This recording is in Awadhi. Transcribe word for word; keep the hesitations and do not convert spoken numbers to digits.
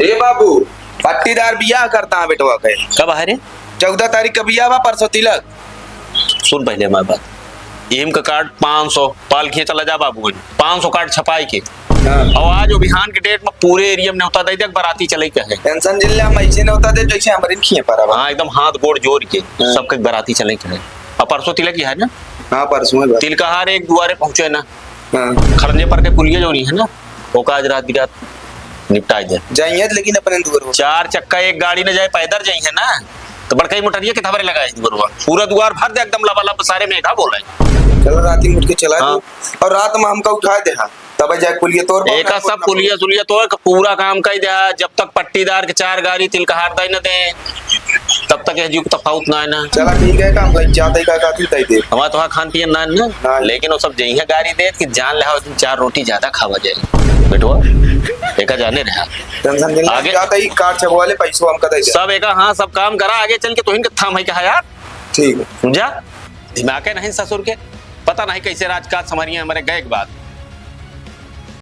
ए बाबू, पट्टीदार बियाह करता है बेटवा के। कब है रे? चौदह तारीख का बियाह बा, परसों तिलक। सुन पहले हमारी बात, एम का कार्ड पाँच सौ, पाल खींच चला जा बाबू, पाँच सौ कार्ड छपाई के। हाँ। और आज वो बिहान के डेट में पूरे एरिया में न्योता दे दे, बराती चले के है। टेंशन जिन ले, हम ऐसे न्योता दे जैसे हमरे खिए पर अब। हाँ, एकदम हाथ गोड़ जोड़ के हाँ। सबके बराती चले के है। और परसों तिलक ही है ना? हाँ, परसों है बा। तिलकहार एक दुआरे पहुँचे ना। हाँ। खड़ंजे पर के पुलिया जो नहीं है ना, ओका आज रात बिरात निपटाई दे। जाइए, लेकिन अपने दुआर हो। चार चक्का एक गाड़ी न जाए, पैदल जाइए ना, तो बड़का ही मोटरिया के धबरे लगाए दुआरवा। पूरा दुआर भर दे एकदम लबालब, सारे मेघा बोले। चलो, रात ही उठ के चला हाँ। जाओ। और रात में हमका उठा दे, हाँ, तब जाए पुलिया तोड़ पाओ, एका ना सब पुलिया सुलिया तोड़ के पूरा काम कर दे। जब तक पट्टीदार के चार गाड़ी तिलकहार दे न दे, तब तक यह जीव के तफाउत ना है ना। चला ठीक है, काम लग जाते का, का तू तय दे। हमारा तो खान पियन ना है ना, ना। लेकिन वो सब जइहे गाड़ी दे कि जान ले, चार रोटी ज्यादा खावा जाए। बेटवा, एका जाने रहा। टेंशन जिन ले, आगे जाते ही कार्ड छपवा ले, पैसों हमका दे दे। सब एका, हाँ, सब काम करा, आगे चल के तोहिन के थाम है कहा यार। ठीक है। समझा? दिमाग है नहीं ससुर के, पता नहीं कैसे राजकाज संभरिए हमारे गए के बाद।